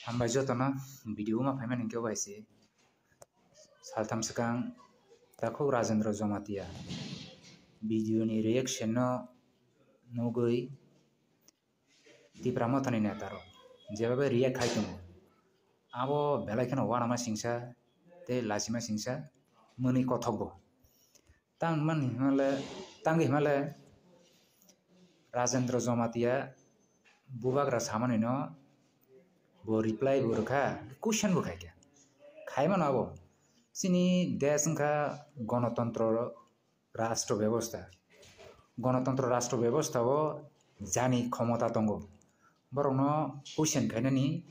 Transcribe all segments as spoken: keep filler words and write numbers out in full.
Hambai jotono video ma phaimani hwnkhe bai se saltham swkang takhuk Rajendra Jamatia video ni reaction no nugwi Tipra Mothani neta rok jebabe react khai tongo, abo belai kheno uanama singsa tei lachima singsa mwnwi kothok bo. Tang mani himale, tangwi himale Rajendra Jamatia bubagra samani no bo reply bo rwkha, question bo khaikha. Khaimano abo. Chini desh wngkha gonotontro rashtra bebosta. Gonotontro rashtra bebosta o jani khomota tongo. Borokno question khainani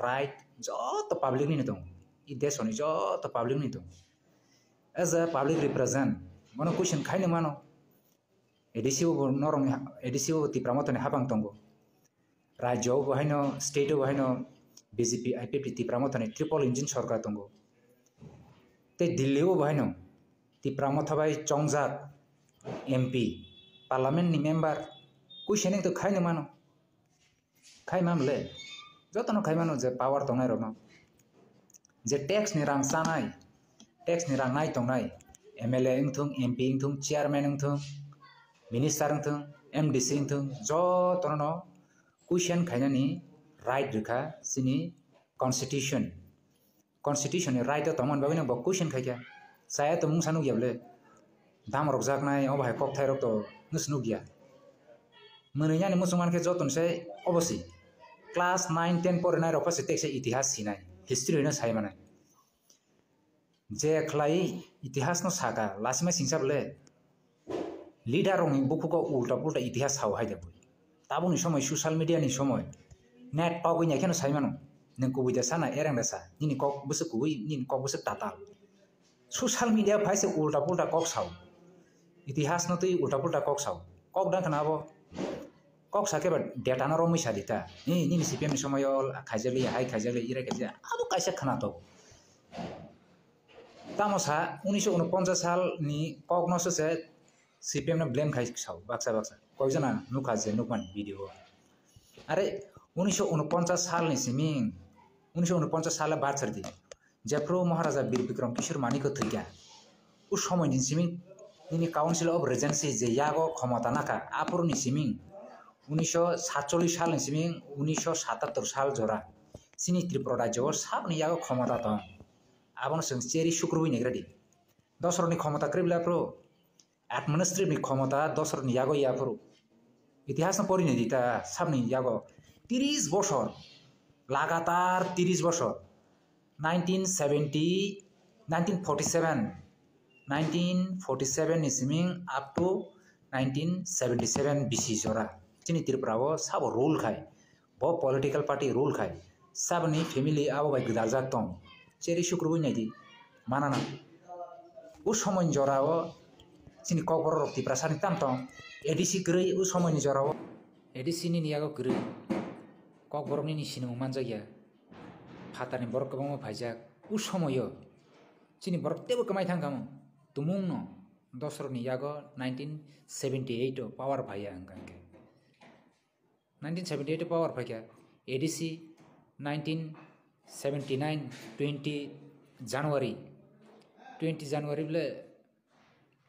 right joto public nini tongo. I deshoni joto public nini tongo. As a public represent, bono question khaino mano. A D C o bo norokni, A D C o bo Tipra Mothani habang tongo. Rajyo o bo haino, state o bo haino B J P, I P F T Tipra Mothani triple engine sorkar tongo. Tei Delhi o bo haino Tipra Motha bai chongjak M P, parliament ni member, question to khaino mano. Khaimam le, jotono khaimano je power tongnai rokno. Je tax ni rang chanai, tax ni rang nai tongnai, M L A wngthung, M P wngthung, chairman wngthung, minister wngthung, M D C wngthung, jotono no question khainani right rwkha chini constitution. Constitution ni right o tongmani bagwi no bo question khaikha. Chaya to mungsa nukya bole. Dam rokjaknai, obo hai kokthai rok to nus nukya. Mwnwi yani muchung mankhe joto ni sai obo si. Class nine ten porinai rok se tekse itihas sinai, history hino sai manai. Je khlai itihas no saka, lachima singsa bole. Leader rokni bukhugo ulta pulta itihas sao hai de bui. Tabukni somoi social media ni somoi. Net pogwi nai kheno sai mano. Nwng kubui da sana, ereng da sa. Nini kok bwswk kubui, nini kok bwswk tatal. Social media phai se ulta pulta kok sao. Itihas no twi ulta pulta kok sao. Kok dang khna abo. Kok sa khe ba data no romwi sa di ta. Ni, nini C P M ni somoi o khaijak li, hai khaijak li, ira khaijak. Abo kaisa khna to. Tamo sa, unisho unoponchas sal ni kok no se C P M no blame khai sao, baksa baksa. Koi jana nukha je nukmani video o. Are, unisho unoponchas sal ni siming, unisho unoponchas sal bad sar di. Jephru Maharaja Bir Bikram Kishore Manikya thwikha. U somoi ni siming, nini Council of Regency je yago khomota nakha, aphuru ni siming, unisho satchollish sal ni siming, unisho satattor sal jora. Chini Tripura rajyo o sabni yago khomota tong. Abono chwng cheri sukrubui negra di. Dosrokni khomota kwrwi bwle aphuru administrative ni khomota dosrokni yago ya aphuru. Itihas no pori nai di ta sabni yago. Tiris bosor, lagatar tiris bosor. Nineteen seventy, nineteen forty-seven, nineteen forty-seven ni siming up to nineteen seventy-seven bisi jora. Chini Tripura o sabo rule khai. Bo political party rule khai, saboni family abo bai gwdaljak tong. Cheri sukrubui naidi, manana. U somoini jora o chini kokborok rok Tiprasa ni tam tong. A D C kwrwi u somoini jora o. A D C nini yago kwrwi. Kokborok nini sinimung manjakya. Phatarni borok kwbangma phaijak. U somoio chini borok teibo kwmai thang kamo. Tumungno dosrokni yago nineteen seventy eight o power phaiya hwnkha hwnkhe. Nineteen seventy eight o power phaikha, A D C nineteen seventy nine twenty January, twenty January bole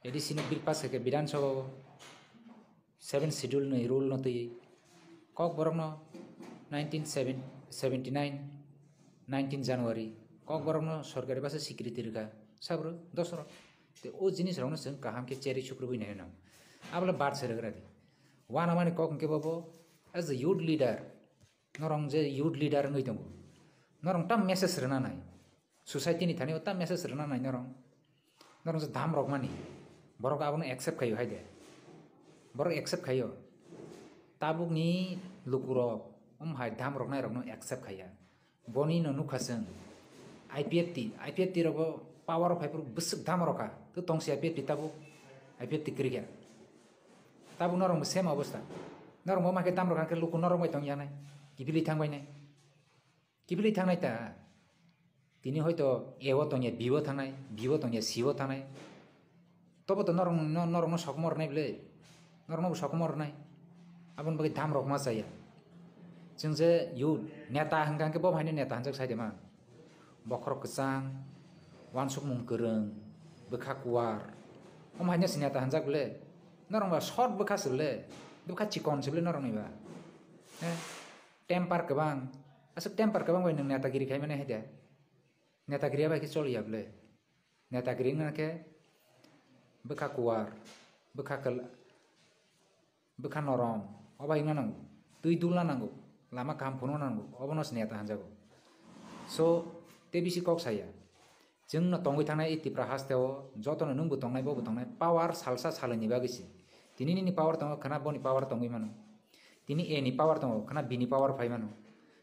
A D C no bill pass khaikha Bidhan Sabha o, seven schedule ni rule no twi. Kokborok no nineteen seventy nine, nineteen January, Kokborok no sorkari basa sikriti rwkha, sabro dosrok. Te o jinis rok no chwng kaham khe cheri sukrubui nai no. Abole bad se rwgra di. Wanamani kok hwnkhe bobo, as a youth leader, norong je youth leader wngwi tongo, norong tam message rwna nai, society ni thani o tam message rwna nai norong, norong je dam rok mani, borok abono accept khaio hai de, borok accept khaio, tabukni lukurok om hai dam rok nai rokno accept khaiya. Boni no nukha chwng. I P F T, I P F T rogo power o phaiphuru bwswk dam rokha. To tongsi I P F T tabuk, I P F T kwrwikha. Tabuk norok bo same obostha. Norok bo makhe dam rokha khe luku norok bai tongya nai. Kiphilwi thangbai nai. Kiphilwi thangnai ta. Tini hoito A o tongya, B o thangnai, B o tongya, C o thangnai. Tobo to norok, no-, norokno sokomor rwnai bwle. Norokno bo sokomor rwnai. Aboni bagwi dam rok ma chaya. Chwng je youth neta hwnkha hwnkhe bo haino neta hwnjak sai de man. Bokhorok kwchang, uansukmung kwrwng, bwkha kuar. Omo haino se neta hwnjak bwle. Norok ba short bwkha se bwle. Bwkha chikon se bwle norok ni ba. He? Temper kwbang. Aswk temper kwbang bai nwng netagiri khai mani hai de. Netagiri bai khe choli ya bwle. Netagiri wngna khe bwkha kuar, bwkha kwla-, bwkha norom, obo wngna nango. Twi dulna nango, lama kaham phunukna nango, obono se neta hwnjago. So, tei bisi kok saya. Chwngno tongwi thangnai e Tipra hasteo, jotono nwngbo tongnai, bobo tongnai, power salsa salini bagwi se. Tini nini power tongo, khwna boni power tongwi mano. Tini A ni power tongo, khwna B ni power phai mano.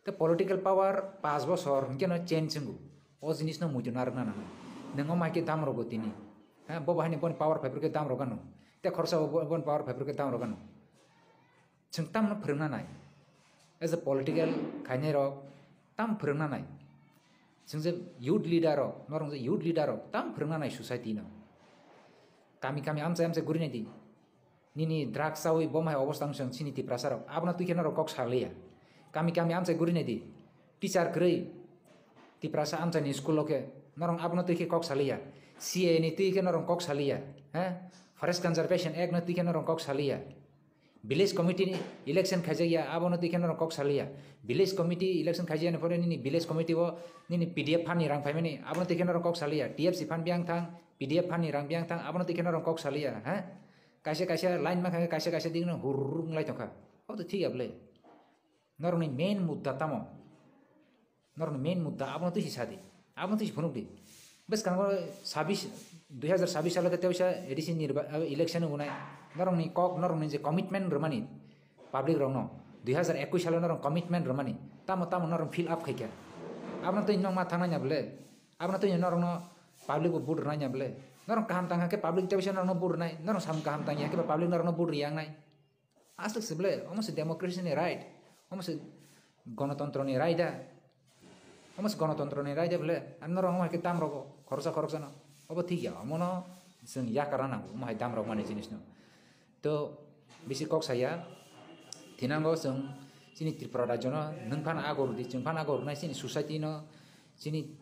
Tei political power paanch bosor hwnkhe no change wngo. O jinis no muitu narwkna nangnai. Nwng omo hai khe dam rogo tini. Ha, bo bahai ni boni power phai phuru khe dam rogano. Tei khorsa bo boni power phai phuru khe dam rogano. Chwng tamno phwrwngna nai. As a political khainai rok tam phwrwngna nai. Chwng je youth leader rok, norok je youth leader rok tam phwrwngna nai society no. Kami kami amchai amchai guri nai di. Nini drugs chawi bom hai obostha wng chini Tiprasa rok. Abono twi khe norok kok saliya. Kami kami amchai guri nai di. Teacher kwrwi Tiprasa amchai ni school o khe norok abono twi khe kok saliya. C A A ni twi khe norok kok saliya. He? Forest Conservation Act no twi khe norok kok saliya. Village committee ni election khaijak ya, abono twi khe norok kok saliya. Village committee election khaijak ya ni pore nini village committee o nini P D F fund ni rang phaimani, abono twi khe norok kok saliya. T F C fund biyang thang, P D F fund ni rang biyang thang, abono twi khe norok kok saliya. He? Kaisa kaisa line mankha, kaisa kaisa digno hurrung lai tongkha. Obo to thik ya bwle. Norokni main mudda tamo? Norokni main mudda abono twi si sadi. Abono twi si phunuk di. Bwskango sabis, dui hazar sabis salo khe tewisa A D C nirba-, election wngnai. Norokni kok, norokni je commitment rwmani public rokno, dui hazar ekwis salo norok commitment rwmani. Tamo tamo norok fill up khaikha. Abono twi nokma thangnai ya bwle? Abono twi norokno public bo vote rwnai ya bwle? Norok kaham tangkha khe public tei bisa norokno vote rwnai, norok samung kaham tangya khe ba public norokno vote rwya wngnai. Aswk se bwle, omo se democracy ni right, omo se gonotontro ni right da, omo se gonotontro ni right da bwle, ani norok omo hai khe dam rogo khoroksa khoroksa no, obo thik ya, omo no chwng yakar rw nango, omo hai dam rok mani jinis no. To bisi kok saya, thinango chwng chini Tripura rajyo no nwng phano ago rwdi, chwng phano ago rwnai chini society no, chini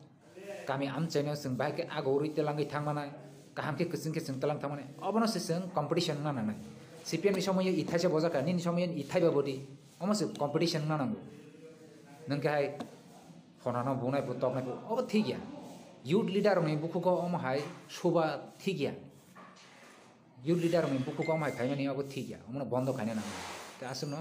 kami amchaino chwng bahai khe ago rwi twlangwi thangmanai, kaham khe kwchwng khe chwng twlang thangmanai, obono se chwng competition wngna nangnai. C P M ni somoyo ithai se bojak kha, nini somoyo ithai ba bodi, omo se competition wngna nango. Nwng khe hai phonano bunai phu toknai phu, obo thik ya. Youth leader rokni bukhugo omo hai suba thik ya. Youth leader rokni bukhugo omo hai phaimani obo thik ya, omono bondo khaina nango. Tei aswkno